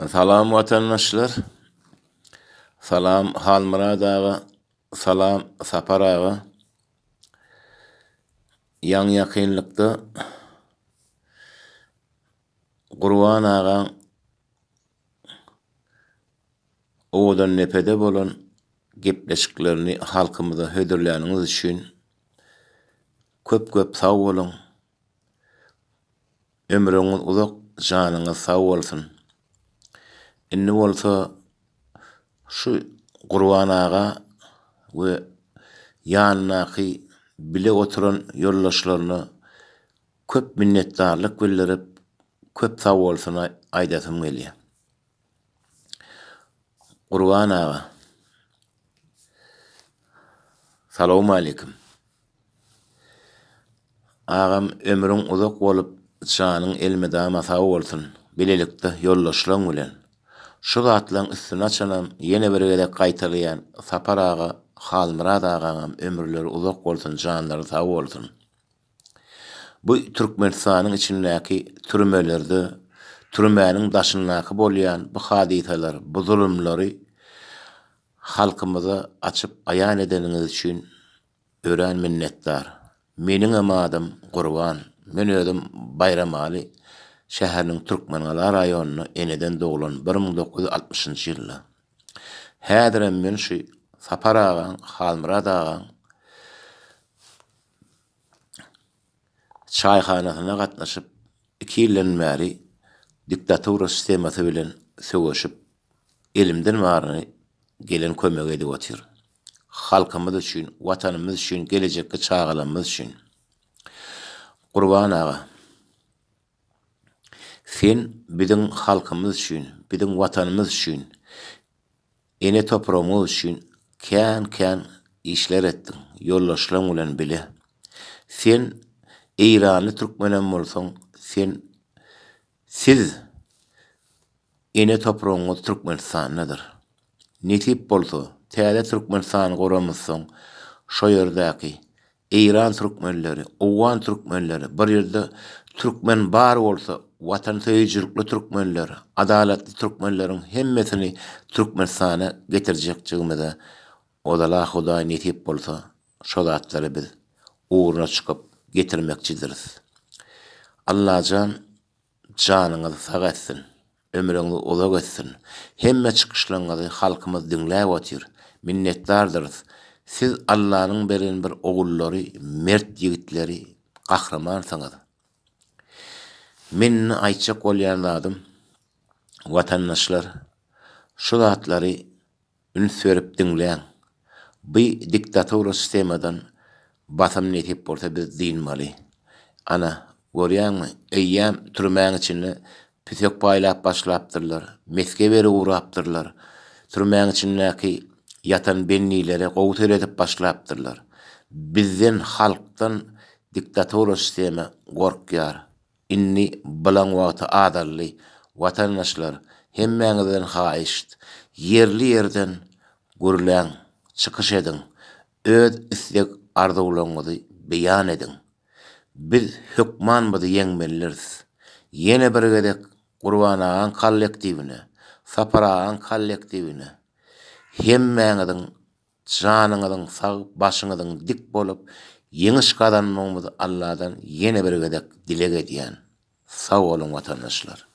Salam watandaşlar. Salam Halmyrat aga. Salam Sapar aga. Ýaňy ýakynlykda Gurban agaň Owadandepede bolan gepleşiklerini halkymyza hödürläniňiz üçin köp-köp sag boluň. Ömrüňiz uzak, janyňyz sag bolsun. Indi bolsa şu Gurban aga we ýanyndaky bile oturan ýoldaşlaryna köp minnetdarlyk bildirip, köp sag bolsun aýdasym gelýär. Gurban aga, salowmaleýkim. Agam ömrüň uzak bolup janyň elmydama sag bolsun bilelikde ýoldaşlaň bilen şu zatlaň üstüni açanam ýene bir gezek gaýtalaýan Sapar aga Halmyrat agaňam ömürleri uzak bolsun janlary sag bolsun. Bu Türkmenistanyň içindäki türmelerde türmäniň daşyndaky bolýan bu hadysalar bu zulumlary halkymyza açyp aýan edeniňiz üçin örän minnetdar. Meniňem adym Gurban. Men özüm Baýramaly şäheriniň Türkmengala raýonynda eneden doglan 1960-njy ýylda. Häzirem men şu Sapar agaň, Halmyrat agaň çaýhanasyna gatnaşyp, iki ýyldan bäri diktatura sistemasy bilen söweşip, elimden baryny gelen kömegi edip otyryn. Halkymyz üçin, Watanymyz üçin, gelejekki çagalarymyz üçin. Gurban aga, sen biziň halkymyz üçin, biziň Watanymyz üçin, ene topragymyz üçin kän-kän işler etdiň, ýoldaşlaryň bilen bile. Sen eýranly türkmenem bolsaň, sen, siz Ene topragyňyz Türkmenistandadyr. Nesip bolsa, täze Türkmenistany guramyzsoň, şo ýerdäki Eýran türkmenleri, Owgan türkmenleri, bir ýerde türkmen bar bolsa, watansöýüjilikli türkmenler, adalatly türkmenleriň hemmesini Türkmenistana getirjekjigimize ozala Hudaý nesip bolsa, şo zatlary biz ugruna çykyp getirmekçidiris. Allajan Janyňyz sag etsin, ömrüňiz uzak etsin. Hemme çykyşlaryňyzy halkymyz diňläp otyr. Minnetdardyrys. Siz Allanyň beren bir ogullary, mert ýigitleri, gahrymansyňyz. Men indi aýtjak bolýan zadym, watandaşlar, şu zatlary Üns berip diňläň. By diktatura sistemadan basym nesip bolsa biz dynmaly. Ana, görýäňmi, eýýäm türmäň içinde püsek paýlap başlapdyrlar, mesge berip ugrapdyrlar. Türmäň içindäki ýatan bendilere gowy seredip başlapdyrlar. Bizden, halkdan diktatura sistema gorkýar. Indi bylaň wagty azaldy. Watandaşlar, hemmäňizden haýyşt, ýerli-ýerden gürläň, çykyş ediň, öz isleg-arzuwlaryňyzy beýan ediň. Biz hökman buzy ýeňmelidiris. Ýene bir gezek Gurban agaň kollektiwine, Sapar agaň kollektiwine, hemmäňiziň Janyňyzyň sag, başyňyzyň dik bolup, ýeňiş gazanmagymyzy Alladan ýene bir gezek dileg edýän. Sag boluň watandaşlar!